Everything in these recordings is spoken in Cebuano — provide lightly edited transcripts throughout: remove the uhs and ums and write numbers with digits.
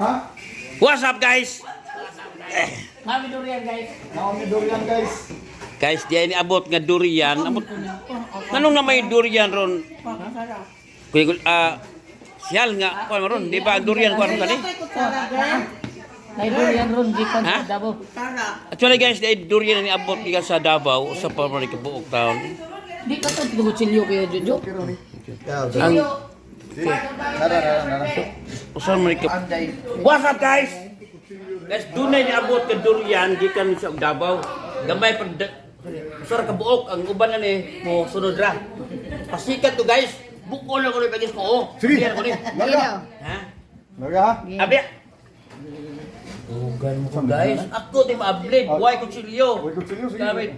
Ha? What's up, guys? Mami durian, guys. Naomi durian, guys. Guys, di ay niabot nga durian. Abot. Anong na may durian ron? Kuya, siyal nga kuan ron, di ba ang durian kuan ron kani? May durian ron gikan Ha? sa Davao. Actually, guys, di ay durian na niabot gikan sa Davao sa pa man kabuok taon. Di ka to kutsilyo, Kuya Jojo. Ang Nara, nara, nara. usan man ka. What's up, guys? Guys, dunay niabot ka durian gikan sa Davao. Gamay pag usa ra ka buok ang uban ani mo sunod ra. Pasikat to, guys. Buko na ko ni pagis ko. Oh. Sige. Durian ko ni. Larga. Ha? Larga ha? Abi. Ugan mo ko, guys. Ako ti maablid, why kutsilyo? Way kutsilyo, sige. Gamit.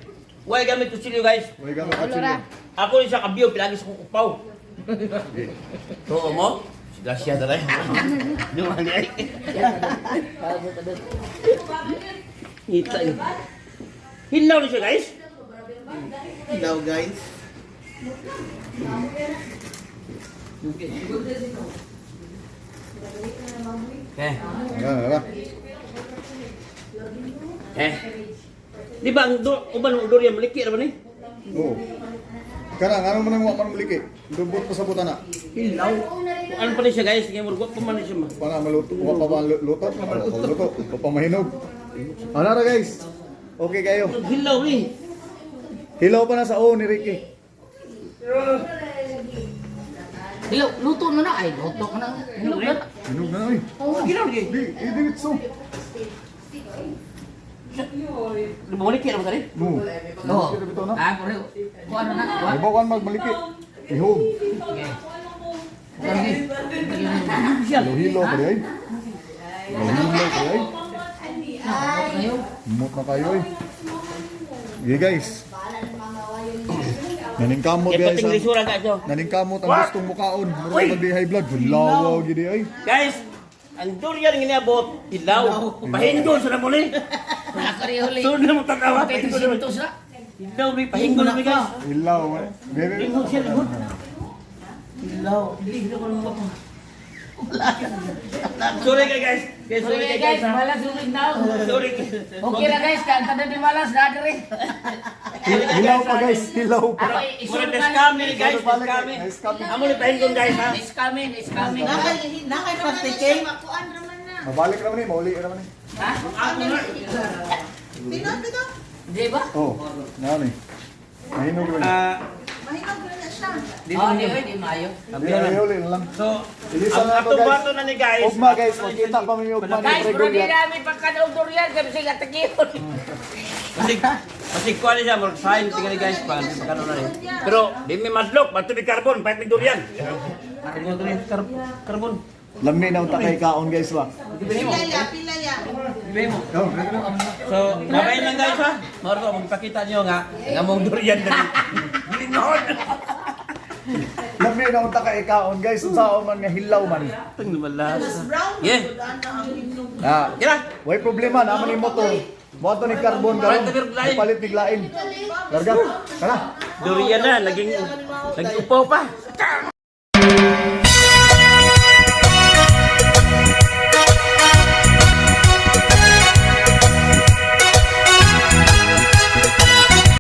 Why gamit kutsilyo, guys? Way gamit kutsilyo. Ako ni sa kabiyo pilagi sa kong upaw. Tuo mo? Gracias daray. Dumali ay. Ngita yun. Hilaw na siya, guys. Hello, guys. Eh. Nara, nara. Eh. Di ba ang uban ng durian maliki ra ba ni? Oo. Kana, ngano man ang wa man maliki? Lubot pa sa butana. Hilaw. Ano pa ni siya, guys? Ngayon mo pa man ni siya ma. Pana maluto, wa pa ba luto? Wa pa luto, wa pa mahinog. Ano ra, guys? Okay kayo. Hilaw ni. Hilaw pa na sa o ni Ricky. Hello, luto na na. Ay, luto ka na. Hinog na. Hinog na oy. Oh, hilaw ni. Di, diretso. Di ba maliki ra ba kani? No. Oo. Dito na. Ah, correct. Kuha na na. Kuha. Ay bawan magmaliki. Ihog. Okay. Okay. Hilo-hilo pa di ay. Hilo-hilo pa di ay. Kayo. Mut na kayo ay. Okay, guys. Naningkamot Kaya guys. pating lisura ka siya. Naningkamot ang gustong mukaon. Mura pag di high blood. Lawaw gidi ay. Guys, ang durian nga niabot, hilaw. Pahinggol sa namuli. Ako rin huli. Sunod na mo tatawa. Patay Pahinggol na mo. 300 na. Hilaw ni pahinggol na mi, guys. Hilaw eh. Bebe. Linghod siya, linghod. Hilaw. Hindi ko nang bako. Sorry kay guys. Guys, Sorry sorry kay guys, guys, ha. malas lumig na. Sorry. Okay na, guys, kanta na di malas na diri. Hilaw pa, guys. Hilaw pa. Ako Mura isunod na na. scam ni, guys, Balik, scam. na-scam. Amo ni pahinggol, guys, ha. It's coming, it's coming. Nakay, nakay plastic. Mabalik naman eh. Mauli naman eh. Ha? Pino, pino. Di ba? Oh. Naon eh. Mahinog naman eh. Ah, Mahinog na siya. dito Oh, ni. di di mayo. Di ay uli na lang. So, Ilisan ang na to, atong guys. bato na ni, guys. Ugma, guys, magkita pa mi ugma ni Guys, Pre pero di Goliath. namin pagkanaog durian kami sila tagiyon. Basig basig kuha ni siya, murag sign tingali, guys, pa pagkano na ni. Pero di mi madlok, bato mi carbon, pahit mi durian. Carbon durian, carbon. Lami na unta kay kaon, guys, ba. Pilaya, pilaya. Bibay mo. Oh, ready na kami na. So, nabay lang, guys, ha. Maro ko magpakita niyo nga nga mong durian dali. Gilingon. Lami na unta kay kaon, guys, unsaon man nga hilaw man. Tang malas. Brown. Yeah. Wala na ang hinog. Ah, Kira. way problema naman ni motor. Moto ni carbon karon. Palit ni lain. Larga. Tara. Durian na naging naging upaw pa.